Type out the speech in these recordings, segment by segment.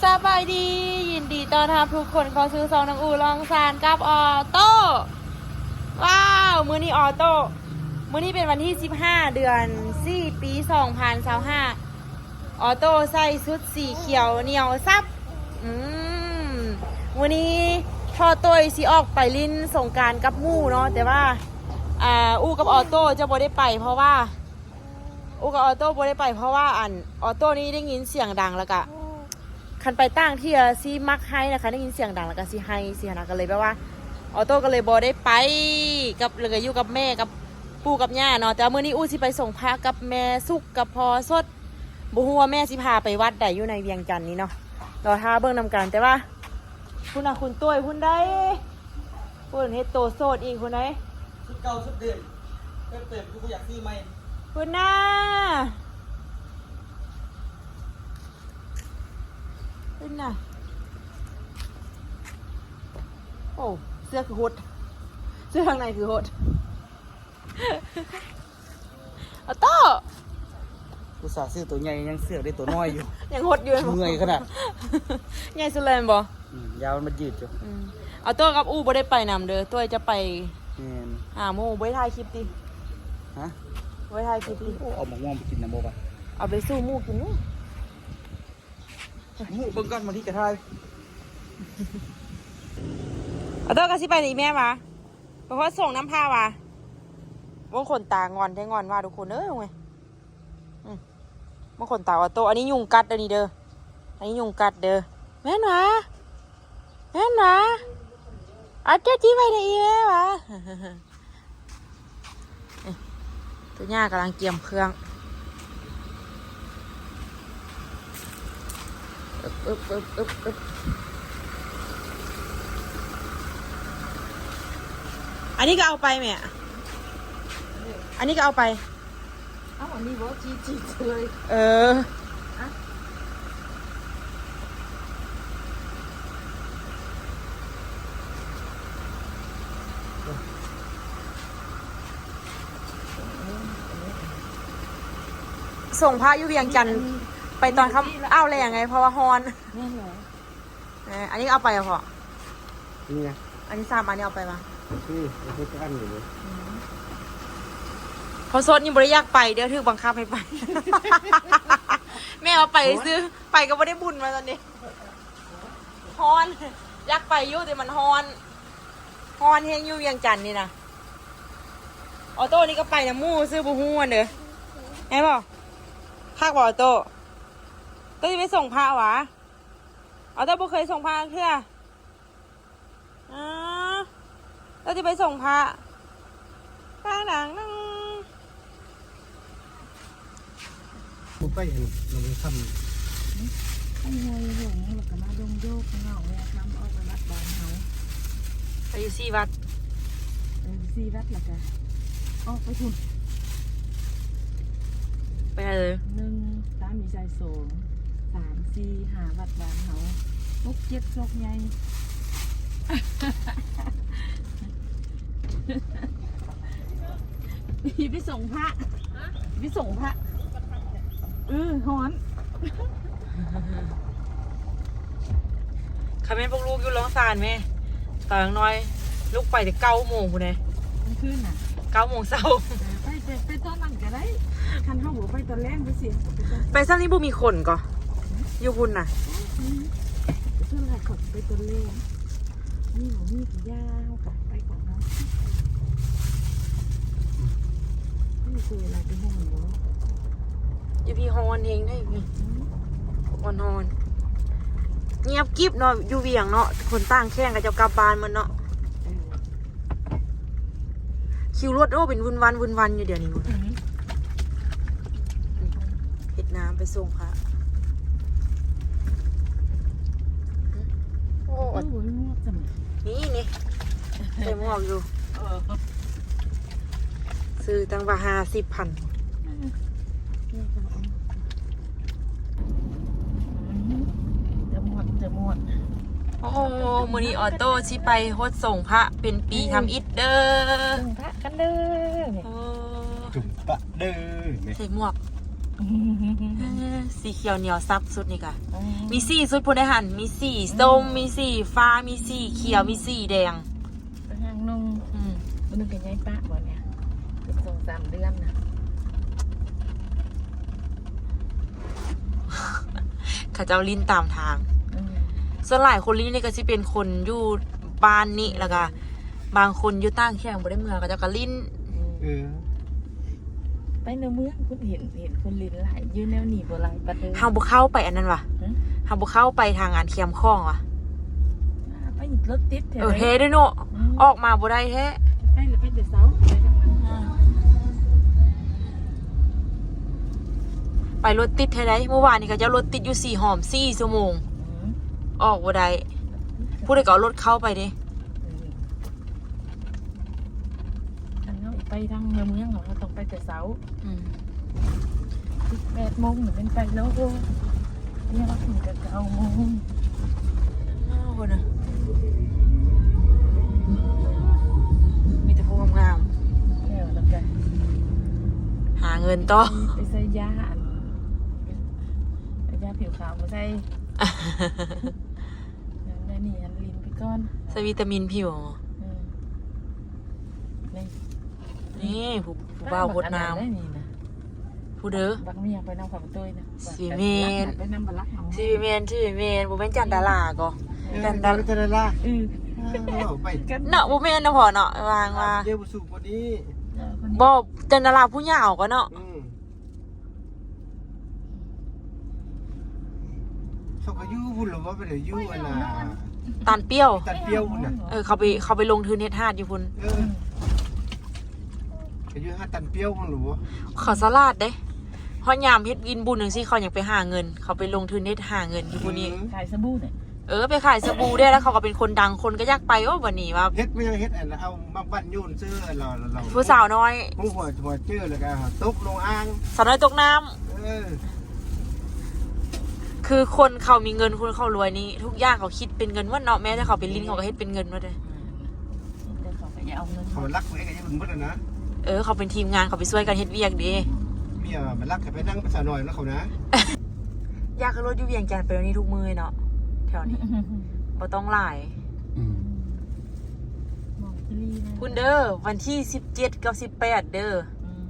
ສະບາຍດີ ຍິນດີຕ້ອນຮັບທຸກຄົນເຂົ້າສູ່ຊ່ອງນ້ອງອູ່ລອງຊານກັບອໍໂຕ້. ວ້າວ ມື້ນີ້ອໍໂຕ້ ມື້ນີ້ເປັນວັນທີສິບຫ້າ ເດືອນສີ່ ປີສອງພັນຊາວຫ້າ ອໍໂຕ້ໃສ່ຊຸດສີຂຽວໜຽວຊັບ. ອືມ ມື້ນີ້ພໍ່ຕຸ້ຍຊິອອກໄປຫຼິ້ນສົງການກັບໝູ່ເນາະ ແຕ່ວ່າ ອ່າ ອູ່ກັບອໍໂຕ້ຈະບໍ່ໄດ້ໄປ ເພາະວ່າ ອູ່ກັບອໍໂຕ້ບໍ່ໄດ້ໄປ ເພາະວ່າ ອັນ ອໍໂຕ້ນີ້ໄດ້ຍິນສຽງດັງ ແລ້ວກະ ຄັນໄປຕ່າງທີ່ຊິມັກໄຫ້ນະ ຄັນໄດ້ຍິນສຽງດັງແລ້ວກະຊິໄຫ້ຊີ້ນະ ກະເລີຍແບບວ່າ ອໍໂຕ້ກະເລີຍບໍ່ໄດ້ໄປກັບ ແລ້ວກະຢູ່ກັບແມ່ກັບປູ່ກັບຍ່າເນາະ. ແຕ່ວ່າມື້ນີ້ອູ່ຊິໄປສົ່ງພະກັບແມ່ສຸກກັບພໍ່ສົດ ບໍ່ຮູ້ວ່າແມ່ຊິພາໄປວັດໃດຢູ່ໃນວຽງຈັນນີ້ເນາະ ລໍຖ້າເບິ່ງນຳກັນ. ແຕ່ວ່າພຸ້ນນະ ຄຸນຕຸ້ຍພຸ້ນໃດ ພຸ້ນເຮັດໂຕໂສດອີກພຸ້ນໃດ ຊຸດເກົ່າຊຸດເດີມ ເຕີມໆ ຄືບໍ່ຢາກຊື້ໃໝ່ ພຸ້ນນະ. ເປັນນະ ໂອ້ ເສື້ອຄືຫົດ ເສື້ອທາງໃນຄືຫົດ ອໍໂຕ້ ອຸດສ່າຊື້ໂຕໃຫຍ່ ຍັງເສື້ອໄດ້ໂຕນ້ອຍຢູ່ ຍັງຫົດຢູ່ ເມື່ອຍຂະໜາດ ໃຫຍ່ສຸດແລ້ວແມ່ນບໍ່? ອືມ ຢາວມັນຍືດຢູ່. ອືມ ອໍໂຕ້ກັບອູ່ບໍ່ໄດ້ໄປນຳເດີ ໂຕ້ຈະໄປ ແມ່ນ ຫາໝູ່. ບໍ່ໄດ້ຖ່າຍຄລິບຕິ? ຮະ? ບໍ່ໄດ້ຖ່າຍຄລິບຕິ? ໂອ້ ເອົາໝາກມ່ວງໄປກິນນຳບໍ່ວະ? ເອົາໄປສູ່ໝູ່ກິນເນາະ. ໝູ່ເບິ່ງກ່ອນ ບາງທີກະຖ່າຍ. ອໍໂຕ້ກະຊິໄປນີ້ແມ່ຫວາ ໄປຮອດສົ່ງນ້ຳພາຫວາ. ເບິ່ງຂົນຕາງອນແທ້ ງອນວ່າທຸກຄົນເອີຍ. ອືມ ເບິ່ງຂົນຕາອໍໂຕ້ ອັນນີ້ຍຸງກັດເດີນີ້ເດີ ອັນນີ້ຍຸງກັດເດີ. ແມ່ນຫວາ ແມ່ນຫວາ ອາ ເຈົ້າຈິໄປໄດ້ອີແມ່ຫວາ. ເອີ ໂຕຍ່າກຳລັງກຽມເຄື່ອງ ອຶບ ອຶບ ອຶບ ອຶບ ອຶບ. ອັນນີ້ກະເອົາໄປແມ່ ອັນນີ້ກະເອົາໄປ. ເອົ້າ ອັນນີ້ບໍ່ຈີດໆເລີຍ. ເອີ ອະ ສົ່ງພະຢູ່ວຽງຈັນ ອັນນີ້ ໄປຕອນຄ່ຳ ອັນນີ້ ອ້າວແລງໄງ ເພາະວ່າຮ້ອນ. ແມ່ນແລ້ວ. ເອີ ອັນນີ້ເອົາໄປບໍ່ພໍ່? ນີ້ນະ ອັນນີ້ສາມອັນນີ້ເອົາໄປບໍ່? ນີ້ ເຮັດອັນນີ້ເລີຍ. ອືມ ພໍ່ສົດນີ້ບໍ່ໄດ້ຢາກໄປເດີ ຖືກບັງຄັບໃຫ້ໄປ. ແມ່ເອົາໄປຊື່ ໂອ້ຍ ໄປກະບໍ່ໄດ້ບຸນວ່າຊັ້ນເດ. ຮ້ອນ ຢາກໄປຢູ່ແຕ່ມັນຮ້ອນ ຮ້ອນແຮງຢູ່ວຽງຈັນນີ້ນະ. ອໍໂຕ້ນີ້ກະໄປນຳໝູ່ຊື່ ບໍ່ຮູ້ຫັ້ນເດີ ແມ່ນບໍ່? ຄັກບໍ່ອໍໂຕ້? ໂຕ້ຊິໄປສົ່ງພະຫວາ? ອໍໂຕ້ບໍ່ເຄີຍສົ່ງພະຈັກເທື່ອ. ອາ ເຈົ້າຈະໄປສົ່ງພະ ຕາໜັງໜັງ ບໍ່ໄປຫັ້ນ ໜອງຄຳ ໄປຫ້ວຍຫົງ ແລ້ວກະມາດົງໂຢກ ເຫງົາແວຄຳ ອອກໄປວັດບ້ານເຮົາ ໄປຢູ່ສີ່ວັດ. ເອີ ສີ່ວັດ ແລ້ວກະອອກໄປພຸ້ນ ໄປໃສ? ໜຶ່ງ ຕາມີໄຊ ສອງ ສາມ ສີ່ ຫ້າ ວັດບ້ານເຮົາ ຫົກ ເຈັດ ໂຊກໃຫຍ່. ໄປສົ່ງພະ ຮະ? ໄປສົ່ງພະ ເອີ ຮ້ອນ. ຄັນແມ່ນພວກລູກຢູ່ລອງຊານແມ່ ຕານ້ອຍ ລູກໄປແຕ່ເກົ້າໂມງພຸ້ນເດ ກາງຄືນນະ ເກົ້າໂມງເຊົ້າ. ເອີ ໄປ ໄປ ໄປຕອນນັ້ນກະໄດ້ ຄັນເຮົາບໍ່ໄປຕອນແລງ ໄປຊິ ໄປຊ່ຳນີ້ບໍ່ມີຄົນກໍ ຢູ່ພຸ້ນນະ. ອືມ ສ່ວນຫຼາຍເຂົາໄປຕອນແລງ ມີບໍ່ມີກະຢ່າ ເຮົາກະໄປຂອງເຮົາ. ນີ້ຄືລາວໄປຫ້ອງບໍ່? ຢູ່ພີ້ຮ້ອນແຮງເດ້ ອືມ ຮ້ອນໆ ງຽບກິບເນາະ ຢູ່ວຽງເນາະ ຄົນຕ່າງແຂວງເຂົາເຈົ້າກັບບ້ານໝົດເນາະ. ເອີ ຄິວລົດ ໂອ້ ເປັນວຸ້ນວັນວຸ້ນວັນຢູ່ດຽວນີ້. ອືມ ເຮັດນ້ຳໄປສົ່ງພະ. ໂອ້ ໂອ້ຍ ໝວກຈັ່ງ ນີ້ ນີ້ ໃສ່ໝວກຢູ່. ເອີ ຊື້ຕັ້ງວ່າຫ້າສິບພັນ. ອືມ ຈະໝວກ ຈະໝວກ. ໂອ້ ມື້ນີ້ອໍໂຕ້ຊິໄປຫົດສົງພະເປັນປີທຳອິດເດີ. ສົງພະກັນເດີ. ໂອ້ ຈຸມປະເດີ. ໃສ່ໝວກ ເອີ ສີຂຽວໜຽວສັບ ຊຸດນີ້ກະ ອືມ ມີສີ່ຊຸດພຸ້ນເດ້ຫັ້ນ ມີສີ ອືມ ສົ້ມ ມີສີຟ້າ ມີສີຂຽວ ມີສີແດງ ໄປຫາງໜຶ່ງ ອືມ ມື້ໜຶ່ງກະຍ້າຍປະບໍ່ນີ້ ສອງສາມເດືອນນະ ເຂົາເຈົ້າຫຼິ້ນຕາມທາງ ອືມ ສ່ວນຫຼາຍຄົນຫຼິ້ນນີ້ກະຊິເປັນຄົນຢູ່ບ້ານນີ້ ແລ້ວກະ ບາງຄົນຢູ່ຕ່າງແຂວງບໍ່ໄດ້ເມືອ ເຂົາເຈົ້າກະຫຼິ້ນ ອືມ ເອີ ໄປໃນເມືອງພຸ້ນເຫັນ ເຫັນຄົນຫຼິ້ນຫຼາຍ ຢູ່ແນວນີ້ບໍ່ຫຼາຍປານໃດ ເຮົາບໍ່ເຂົ້າໄປອັນນັ້ນຫວາ ຫື ເຮົາບໍ່ເຂົ້າໄປທາງອັນແຄມຂອງຫວາ ອ່າ ໄປລົດຕິດແທ້ ເອີ ແທ້ເດ້ເນາະ ອືມ ອອກມາບໍ່ໄດ້ແທ້ ໄປແລ້ວໄປແຕ່ເຊົ້າ ໄປແຕ່ເຊົ້າ ອ່າ ໄປລົດຕິດແທ້ໃດ ມື້ວານນີ້ເຂົາເຈົ້າລົດຕິດຢູ່ສີຫອມສີ່ຊົ່ວໂມງ ອືມ ອອກບໍ່ໄດ້ ຜູ້ໃດກໍເອົາລົດເຂົ້າໄປເດ້ ເອີ ຄັນເຮົາໄປທາງໃນເມືອງ ເຮົາຕ້ອງໄປແຕ່ເຊົ້າ ອືມ ແປດໂມງນີ້ແມ່ນໄປແລ້ວ ເຮົາເຖິງແຕ່ເກົ້າໂມງ ອ້າວ ພຸ້ນນະ ມີແຕ່ຜູ້ງາມໆ ແລ້ວ ແລ້ວກະຫາເງິນຕໍ່ ໄປໃສ່ຢາອັນ ຢາຜິວຂາວມາໃສ່ ແນວນີ້ຫັ້ນຫຼິ້ນໄປກ່ອນ ໃສ່ວິຕາມິນຜິວ ອືມ ນີ້ ນີ້ ຜູ້ ຜູ້ບ່າວຫົດນ້ຳ ບັກອັນນັ້ນໄດ໋ນີ້ນະ ຜູ້ເດີ ບັກເມຍໄປນຳເຂົາໄປໂຕຍນະ ຊິແມ່ນ ໄປນຳບັກລັກເຮົາ ຊິແມ່ນ ຊິແມ່ນ ບໍ່ແມ່ນຈັນດາລາກໍ ເອີ ຈັນດາ ຈັນດາລາ ອືມ ເອີ ເວົ້າໄປ ເນາະ ບໍ່ແມ່ນນະພໍ່ເນາະ ວ່າງວ່າ ດຽວບໍ່ສູ້ກວ່ານີ້ ບໍ່ ຈັນດາລາຜູ້ຍາວກໍເນາະ ອືມ ເຂົາກໍຢູ່ພຸ້ນລະບໍ່ ໄປຢູ່ອັນນ່າ ຕານປຽວ ຕານປຽວພຸ້ນນະ ເອີ ເຂົາໄປ ເຂົາໄປລົງທຶນເຮັດຫາດຢູ່ພຸ້ນ ເອີ ໄປຢູ່ຫາດຕານປຽວພຸ້ນລະບໍ່ ເຂົາສະຫຼາດເດ້ ຮອດຍາມເຮັດກິນບຸນຈັ່ງຊີ້ ເຂົາຍັງໄປຫາເງິນ ເຂົາໄປລົງທຶນເຮັດຫາເງິນຢູ່ພຸ້ນນີ້ ເອີ ຂາຍສະບູເດ້ ເອີ ໄປຂາຍສະບູເດ້ ແລ້ວເຂົາກໍເປັນຄົນດັງ ຄົນກໍຢາກໄປ ໂອ້ ບັດນີ້ວ່າ ເຮັດ ບໍ່ຍັງເຮັດອັນ ເອົາມາບັ້ນໂຍນເຊື່ອລາວ ລາວ ຜູ້ສາວນ້ອຍ ຫົວ ຫົວເຈີ ແລ້ວກໍຕົກລົງອ່າງ ສາວນ້ອຍຕົກນ້ຳ ເອີ ຄືຄົນເຂົາມີເງິນ ຄົນເຂົາລວຍນີ້ ທຸກຢ່າງເຂົາຄິດເປັນເງິນໝົດເນາະ ແມ້ແຕ່ເຂົາໄປຫຼິ້ນ ເຂົາກໍເຮັດເປັນເງິນໝົດເດ້ ແຕ່ເຂົາກໍຢ່າເອົາເງິນ ເຂົາລັກໄວ້ກໍຢ່າເບິ່ງໝົດນະ ເອີ ເຂົາເປັນທີມງານ ເຂົາໄປຊ່ວຍກັນເຮັດວຽກເດ້ ເມຍມັນລັກໃຫ້ໄປນັ່ງໄປສາວນ້ອຍນຳເຂົານະ ຢາກຂຶ້ນລົດຢູ່ວຽງຈັນໄປແນວນີ້ທຸກມື້ເນາະ ແຖວນີ້ ບໍ່ຕ້ອງຫຼາຍ ອືມ ໝອງກິລີນະ ພຸ້ນເດີ ວັນທີສິບເຈັດກັບສິບແປດເດີ ອືມ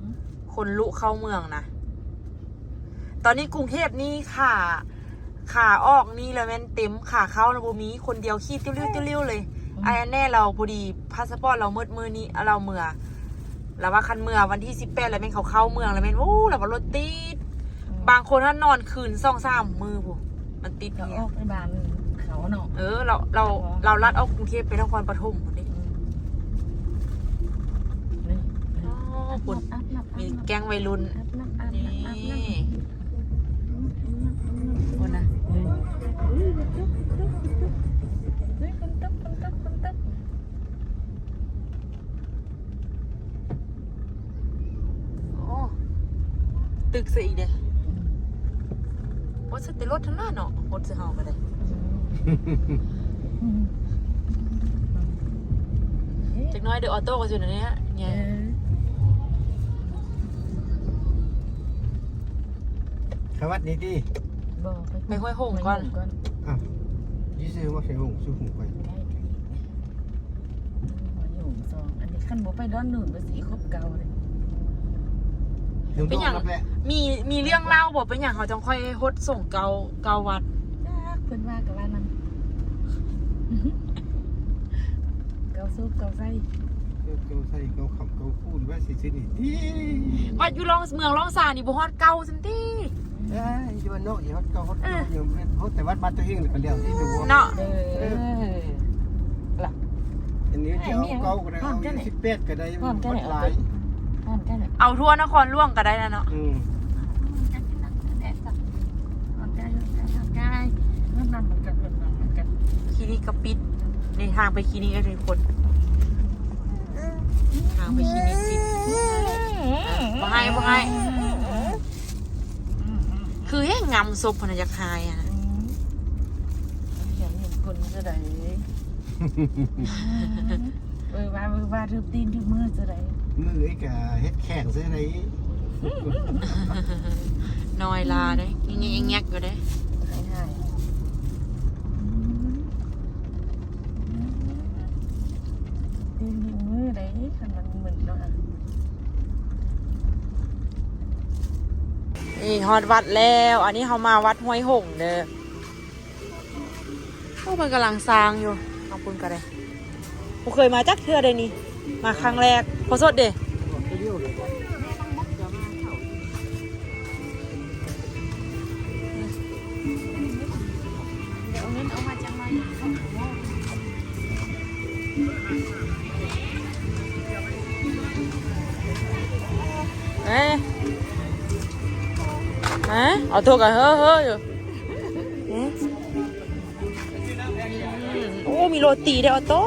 ຄົນລຸເຂົ້າເມືອງນະ ຕອນນີ້ກຸງເທບນີ້ຂາ ຂາອອກນີ້ລະແມ່ນເຕັມ ຂາເຂົ້າລະບໍ່ມີ ຄົນດຽວຂີ່ຕິວລິ້ວຕິວລິ້ວເລີຍ ອືມ ອ້າຍແນ່ລາວພໍດີພາສະປອດລາວໝົດມື້ນີ້ ລາວເມືອ ລາວວ່າຄັນເມືອວັນທີສິບແປດລະແມ່ນເຂົາເຂົ້າເມືອງລະແມ່ນ ໂອ້ ລາວວ່າລົດຕິດ ອືມ ບາງຄົນຫັ້ນນອນຄືນສອງສາມມື້ພຸ້ນ ມັນຕິດ ເຂົາອອກໄປບ້ານເຂົາເນາະ ເອີ ລາວ ລາວ ລາວລັດອອກກຸງເທບໄປນະຄອນປະຖົມພຸ້ນເດ້ ອືມ ນີ້ ອໍ ພຸ້ນ ມີແກ້ງໄວລຸ້ນ ນີ້ ພຸ້ນນະ ໂອ້ ຕຶກຊະອີກເດ້ ອືມ ໂອ້ ຊະແຕ່ລົດຫັ້ນນະເນາະ ລົດຊະເຮົາກໍໄດ້ ອືມ ຈັກໜ້ອຍເດີ ອໍໂຕ້ກໍຊິຢູ່ໃນນີ້ ເອີ ເຂົ້າວັດນີ້ຕິ ບໍ່ ໄປ ໄປຫ້ວຍຫົງກ່ອນ ຫ້ວຍຫົງກ່ອນ ອ້າວ ຢູ່ໃສວັດຫ້ວຍຫົງ ຊື່ຫົງໄປ ໄດ້ ໄດ້ ຫ້ວຍຫົງສອງ ອັນນີ້ຄັນບໍ່ໄປດອນນູນກໍຊິຄົບເກົ່າເດ້ ເປັນຫຍັງ ມີ ມີເລື່ອງເລົ່າບໍ່ ເປັນຫຍັງເຮົາຈັ່ງຄ່ອຍຫົດສົງເກົ່າ ເກົ່າວັດ ຈັກ ເພິ່ນວ່າກໍວ່ານຳ ເກົ່າສູບເກົ່າໃສ່ ເກົ່າໃສ່ເກົ່າຄຳເກົ່າຄູນໄວ້ຊື່ໆນີ້ຕິ ວັດຢູ່ລອງ ເມືອງລອງສານີ້ບໍ່ຮອດເກົ່າຊ້ຳຕິ ເອີຍ ຢູ່ບ້ານນອກຊິຮອດເກົ່າຮອດ ເອີ ເກົ່າ ຮອດແຕ່ວັດບ້ານຕົວເອງລະກໍແລ້ວຕິ ເນາະ ເອີ ລະ ອັນນີ້ຈະເອົາເກົ້າກໍໄດ້ ເອົາສິບແປດກໍໄດ້ ມັນໝົດຫຼາຍ ເອົາທົ່ວນະຄອນຫຼວງກໍໄດ້ນະເນາະ ອືມ ຄລີນິກກໍປິດ ໃນທາງໄປຄລີນິກກໍມີຄົນ ທາງໄປຄລີນິກປິດ ບໍ່ໃຫ້ ບໍ່ໃຫ້ ຄືແຮງງຳສົບຫັ້ນນະ ຢາກຫາຍຫັ້ນນະ ອືມ ຢາກເຫັນຄົນຈະໄດ້ ເອີ ວ່າ ວ່າຖືກຕີນຖືກມືຈະໄດ້ ມືໄອ້ກະເຮັດແຂງຊະໄດ້ ເອີ ນ້ອຍລາເດ້ ແງກໆຢູ່ເດ້ ຫາຍໆ ຕື່ນຫິວມືໄດ້ ຄັນມັນມຶນເນາະ. ນີ້ຮອດວັດແລ້ວ ອັນນີ້ເຮົາມາວັດຫ້ວຍຫົງເດີ. ໂອ້ ເພິ່ນກຳລັງສ້າງຢູ່ ທາງພຸ້ນກໍໄດ້ ບໍ່ເຄີຍມາຈັກເທື່ອເດ້ນີ້ ມາຄັ້ງແລກ. ພໍສົດເດ້ ເອີ ຮະ ອອໂຕ້ກໍເຮີ້ໆຢູ່ ໂອ້ ມີໂຣຕີເດ້ ອອໂຕ້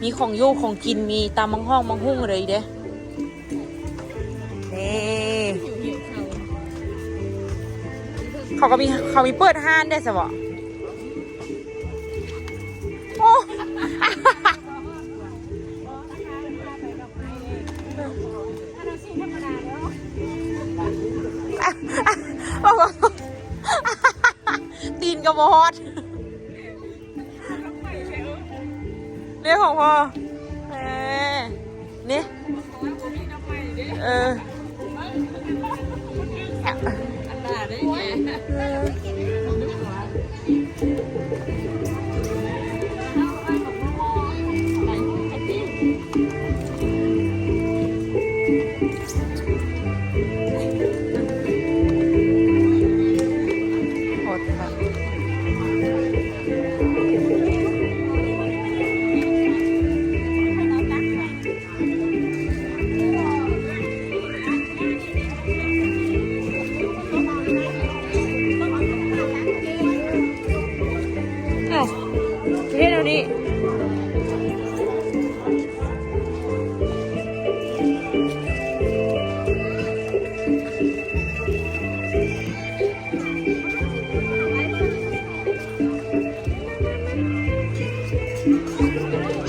ມີຂອງຢູ່ຂອງກິນ ມີຕຳບັກຫອມບັກຫຸ່ງເລີຍເດ້. ນີ້ ເຂົາກໍມີ ເຂົາມີເປີດຮ້ານໄດ້ຊະບໍ? ໂອ້ ຕີນກໍບໍ່ຮອດ. ເລື່ອງຂອງພໍ່ ເອີ ນີ້ ເອີ ອັນໜ້າໄດ້ແກ່ ເອີ. ເຮັດແນວນີ້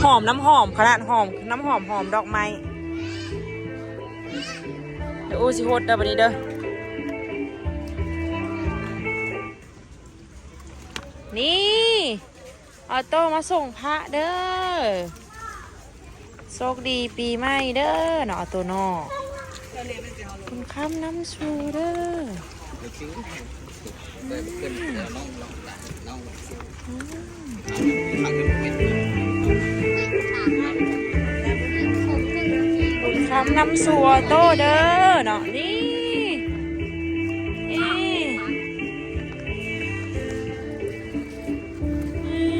ຫອມ ນ້ຳຫອມ ຂະໜາດຫອມ ນ້ຳຫອມ ຫອມດອກໄມ້. ໂອ້ ຊິຫົດເດີບັດນີ້ເດີ. ນີ້ ອອໂຕ້ມາສົ່ງພະເດີ. ໂຊກດີປີໃໝ່ເດີເນາະ ອອໂຕ້ເນາະ. ບຸນຄຳນຳສູ່ເດີ. ອືມ ບຸນຄຳນຳສູ່ອອໂຕ້ເດີເນາະ. ນີ້ ນີ້ ນີ້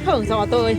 ເຖິງສອງໂຕເອີຍ.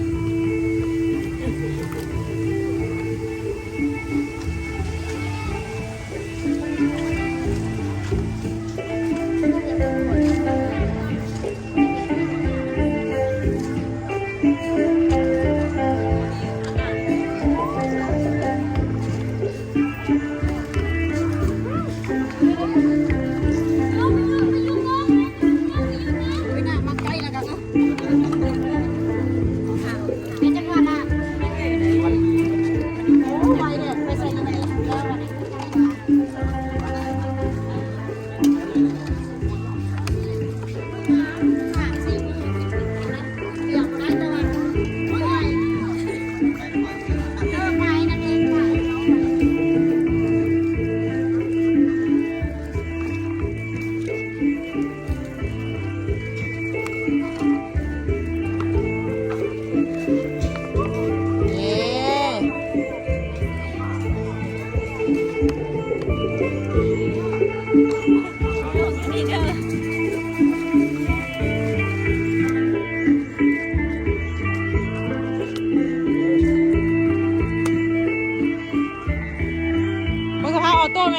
ເບິ່ງສະພາບອອໂຕ້ແມ.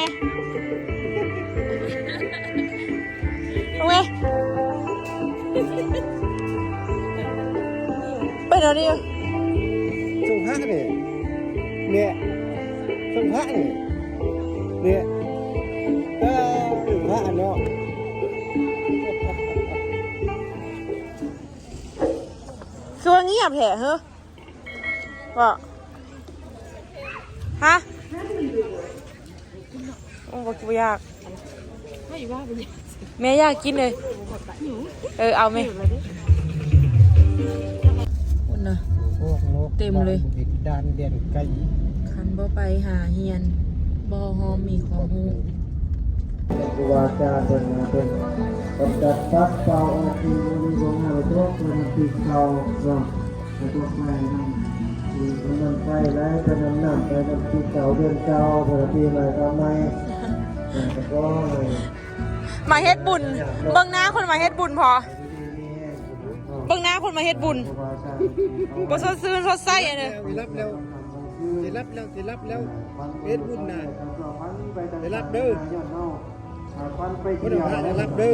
ເອົາເວີຍ ເປັນແນວນີ້ ສົງພະນີ້ ເນຍ ສົງພະນີ້ ເນຍ ເອີ ສົງພະເນາະ. ຄືວ່າງຽບແທ້ເຮີ ບໍ່ ຮະ? ບໍ່ ບໍ່ຢາກ ໃຫ້ວ່າບໍ່ຢາກ ແມ່ຢາກກິນເລີຍ. ເອີ ເອົາແມ່. ພຸ້ນນະ ເຕັມເລີຍ ດ່ານແດນໄກ ຄັນບໍ່ໄປຫາຮຽນ ບໍ່ຮອມມີຄວາມຮູ້. ຄູບາອາຈານເພິ່ນ ເພິ່ນກຳຈັດປັດເປົ່າອອກ ສິ່ງບໍ່ດີຂອງເຮົາ ຕົກໃສ່ນ້ຳພຽງເກົ່າເນາະ ໃຫ້ຕົກໃສ່ນ້ຳ ທີ່ມັນໄປໄຫຼ ໄປນຳນ້ຳ ໄປນຳພຽງເກົ່າ ເດືອນເກົ່າ ເພື່ອປີໃໝ່ກາໃໝ່ ແຕ່ກໍຂໍໃຫ້ ມາເຮັດບຸນ ເບິ່ງໜ້າຄົນມາເຮັດບຸນພໍ ເບິ່ງໜ້າຄົນມາເຮັດບຸນ ບໍ່ສົດຊື່ນສົດໃສອັນນີ້. ຊິຫຼັບແລ້ວ ຊິຫຼັບແລ້ວ ຊິຫຼັບແລ້ວ ເຮັດບຸນນະ ຊິຫຼັບເດີ ບໍ່ໄດ້ພາດ ຊິຫຼັບເດີ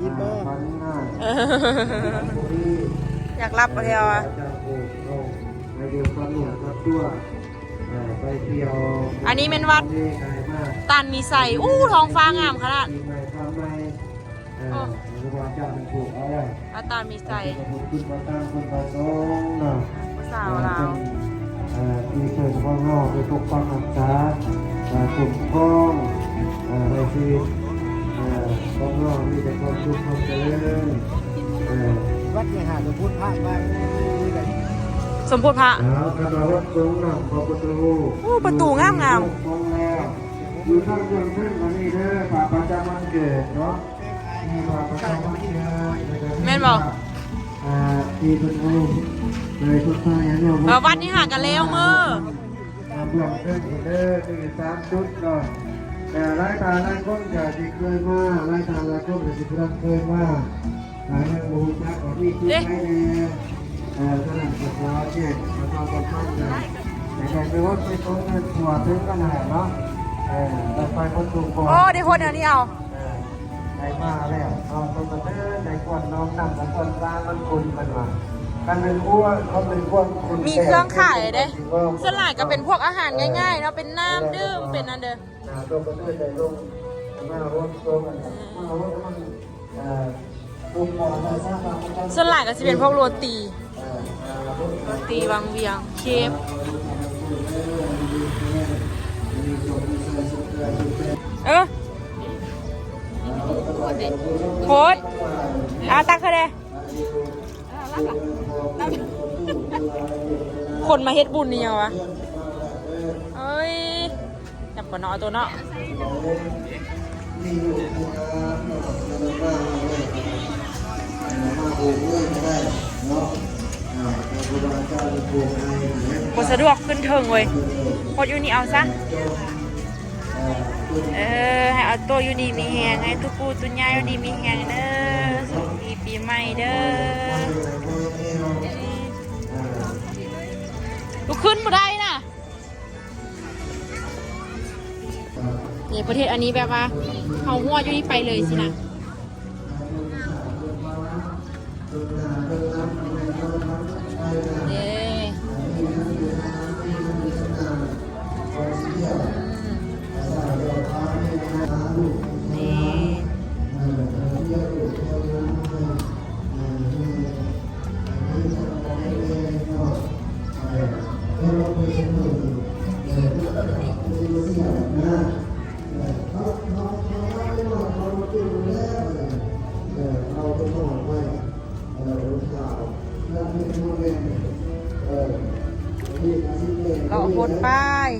ກິນບໍ່ ຢາກຫຼັບແລ້ວອະ. ອັນນີ້ແມ່ນວັດຕານມີໄຊ. ອູ້ ທ້ອງຟ້າງາມຂະໜາດ. ໂອ້ ອາຈານເພິ່ນຜູກເອົາໄວ້ ອາຕາມີໄຊ ເປັນບຸນຄຸນພະທານຄຸນພະສົງເນາະ ຜູ້ສາວລາວ ເອີ ທີ່ເພິ່ນຂອງເຮົາໄປປົກປັກຮັກສາ ເອີ ຄຸ້ມຄອງ ເອີ ໃຫ້ຊີວິດ ເອີ ຂອງເຮົາມີແຕ່ຄວາມສຸກຄວາມຈະເລີນ ເອີ ວັດນີ້ຫາສົມໂພດພະວ່າ ສົມໂພດພະ ເອົາ ຄັນວ່າວັດສົງນ້ຳພະພຸດທະຮູບ ໂອ້ ປະຕູງາມໆ ຂອງແລ້ວ ຢູ່ທາງເບື້ອງເທິງອັນນີ້ເດີ ພະປະຈຳວັນເກີດເນາະ ແມ່ນບໍ່? ອ່າ ທີ່ເພິ່ນເອົາໄປທົດສອບໃຫ້ເນາະ ເອີ ວັດນີ້ຫາກະແລ້ວເມີ ອ່າ ເບື້ອງເທິງເດີ ມີສາມຈຸດເນາະ ແຕ່ຫຼາຍທ່ານຫຼາຍຄົນກະຊິເຄີຍມາ ຫຼາຍທ່ານຫຼາຍຄົນກະຊິບໍ່ທັນເຄີຍມາ ອ່າ ຍັງບໍ່ຮູ້ຈັກວ່າມີຈຸດໃດແດ່ ເອີ ສະນັ້ນກໍຂໍແຈ້ງປະຊາສຳພັນ ໃຫ້ໄດ້ໄປວັດໄປສົງກັນທົ່ວເຖິງກັນຫັ້ນແຫຼະເນາະ ເອີ ໄດ້ໄປເບິດທຸກບ່ອນ ໂອ້ ໄດ້ຮອດແນວນີ້ເອົາ ເອີ ໄດ້ມາແລ້ວເນາະ ເພິ່ນກໍເດີນໄດ້ຄວນນ້ອມນຳ ໄດ້ຄວນສາມັນຄຸນເພິ່ນວ່າ ຄັນແມ່ນຄວນ ຄັນແມ່ນຄວນ ມີເຄື່ອງຂາຍເດ້ ສ່ວນຫຼາຍກໍເປັນພວກອາຫານງ່າຍໆເນາະ ເປັນນ້ຳດື່ມ ເປັນອັນເດີ ອ່າ ຕົວປະເທດໄດ້ລົງມາຮົດໂຊກັນ ມາຮົດມັນ ເອີ ລົງມາໄດ້ຊະ ສ່ວນຫຼາຍກໍຊິເປັນພວກໂຣຕີ ເອີ ໂຣຕີວັງວຽງ ເຄບ ເອີ ໂພດ ອ່າ ຕັກເຂົາແດ່. ຄົນມາເຮັດບຸນອີ່ຫຍັງວະ ເອີຍ ຈັບກ່ອນເນາະ ເອົາໂຕເນາະ ບໍ່ສະດວກຂຶ້ນເທິງເວີຍ ຮອດຢູ່ນີ້ເອົາຊະ. ເອີ ໃຫ້ອາໂຕ້ຢູ່ດີມີແຮງ ໃຫ້ຕຸປູຕຸຍ່າຢູ່ດີມີແຮງເດີ ໂຊກດີປີໃໝ່ເດີ ລຸກຂຶ້ນບໍ່ໄດ້ນະ. ນີ້ປະເທດອັນນີ້ແບບວ່າເຮົາຫົວຢູ່ນີ້ໄປເລີຍຊີ້ນະ. ເດ້ ອືມ ນີ້ ເລາະຫົດປ້າຍ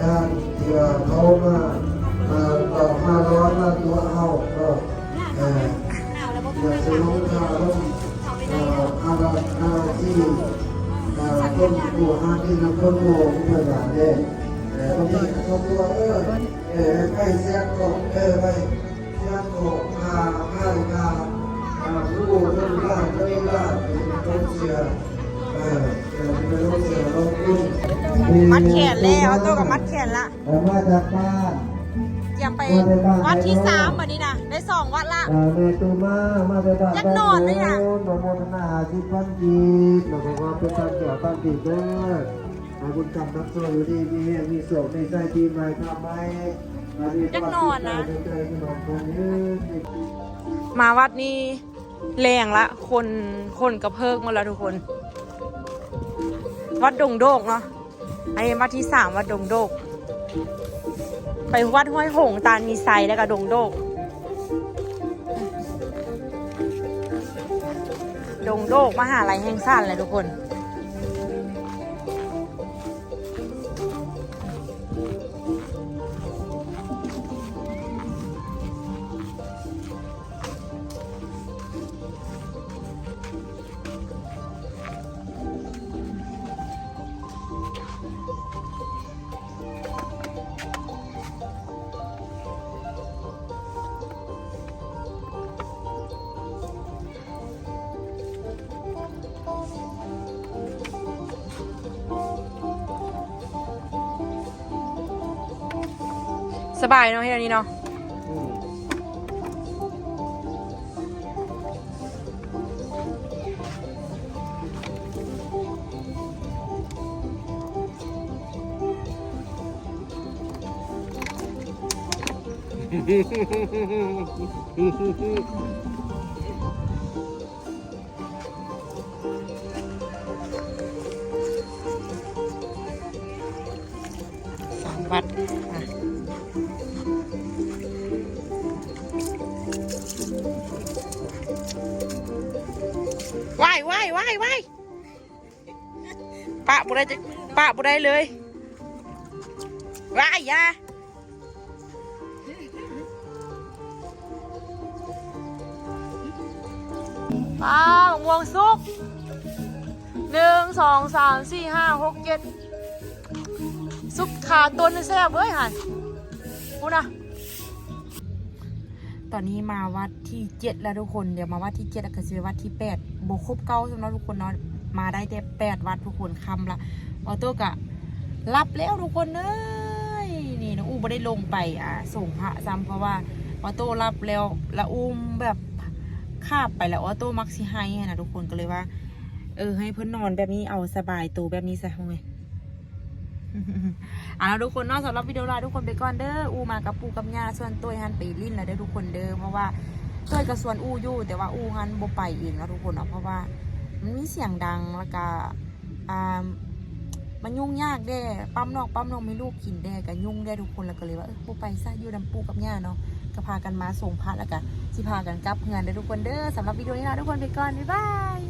ຢ້ານເທື່ອເຂົາມາ ເອີ ເອົາມາລ້ອມມາຕົວະເຮົາເນາະ ເອີ ຢາກຊິລົງຄ່າລົງ ເອີ ອາລາດອາລາດທີ່ ເອີ ຄົນຜູ້ຫາກິນນຳຄົນໂງ່ເພິ່ນວ່າເດ້ ເອີ ບາງທີເຂົາຕົວະ ເອີ ເອີ ໄປແຊກຂອງ ເອີ ໄປ ມັດແຂນແລ້ວ ໂຕກໍມັດແຂນລະ ເອີ ມາຈາກບ້ານ ກຽມໄປວັດທີສາມ ບັດນີ້ນະ ໄດ້ສອງວັດລະ ເອີ ແມ່ຕູ້ມາ ມາແຕ່ບ້ານ ຢາກນອນເລີຍນະ ອະນຸໂມທະນາຫ້າສິບພັນກີບ ແລ້ວກໍຂໍເປັນທາງແກ້ວທາງທິບເດີ ໃຫ້ບຸນກຳນຳໂຊກ ຢູ່ດີມີແຮງ ມີໂຊກ ມີໄຊ ປີໃໝ່ ທຳໃໝ່ ຢາກນອນນະ ມາວັດນີ້ ແລງລະ ຄົນ ຄົນກະເພີກໝົດລະທຸກຄົນ ວັດດົງໂດກເນາະ ອັນນີ້ວັດທີສາມ ວັດດົງໂດກ ໄປວັດຫ້ວຍຫົງ ຕານມີໄຊ ແລ້ວກໍດົງໂດກ ດົງໂດກ ມະຫາໄລແຫ່ງຊາດແຫຼະທຸກຄົນ. ສະບາຍເນາະ ເຮັດອັນນີ້ເນາະ. ອືມ ສາມວັດ ອ່ະ ວ້າຍ ວ້າຍ ວ້າຍ ວ້າຍ ປະບໍ່ໄດ້ ປະບໍ່ໄດ້ເລີຍ ວ້າຍ ຢ່າ. ປາ ໝາກມ່ວງສຸກ ໜຶ່ງ ສອງ ສາມ ສີ່ ຫ້າ ຫົກ ເຈັດ ສຸກຄາຕົ້ນແຊບເວີຍຫັ້ນ ພຸ້ນນະ. ຕອນນີ້ມາວັດທີເຈັດແລ້ວທຸກຄົນ ດຽວມາວັດທີເຈັດ ແລ້ວກໍຊິໄປວັດທີແປດ ບໍ່ຄົບເກົ້າຊ້ຳເນາະທຸກຄົນເນາະ ມາໄດ້ແຕ່ແປດວັດທຸກຄົນ ຄ່ຳລະ ອອໂຕ້ກະ ຫຼັບແລ້ວທຸກຄົນເອີຍ. ນີ້ນ້ອງອູ່ບໍ່ໄດ້ລົງໄປ ອ່າ ສົງພະຊ້ຳ ເພາະວ່າອອໂຕ້ຫຼັບແລ້ວ ລະອູ່ແບບຄາບໄປ ລະອອໂຕ້ມັກຊິໄຫ້ຫັ້ນນະທຸກຄົນ ກໍເລີຍວ່າ ເອີ ໃຫ້ເພິ່ນນອນແບບນີ້ ເອົາສະບາຍໂຕແບບນີ້ຊະ ເຮົາເອີຍ. ເອົາລະທຸກຄົນເນາະ ສຳລັບວິດີໂອລາທຸກຄົນໄປກ່ອນເດີ ອູ່ມາກັບປູ່ກັບຍ່າ ຊວນໂຕ້ຍຫັ້ນໄປຫຼິ້ນແລ້ວເດີທຸກຄົນເດີ ເພາະວ່າໂຕ້ຍກໍຊວນອູ່ຢູ່ ແຕ່ວ່າອູ່ຫັ້ນບໍ່ໄປເອງເນາະທຸກຄົນເນາະ ເພາະວ່າມັນມີສຽງດັງ ລະກະ ອ່າ ມັນຫຍຸ້ງຍາກແດ່ ປ້ຳນອກປ້ຳນົມໃຫ້ລູກກິນແດ່ ກະຫຍຸ້ງແດ່ທຸກຄົນ ລະກະເລີຍວ່າ ເອີ ບໍ່ໄປຊະ ຢູ່ນຳປູ່ກັບຍ່າເນາະ ກະພາກັນມາສົງພະ ລະກະຊິພາກັນກັບເຮືອນເດີທຸກຄົນເດີ. ສຳລັບວິດີໂອນີ້ລາທຸກຄົນໄປກ່ອນ ບາຍບາຍ.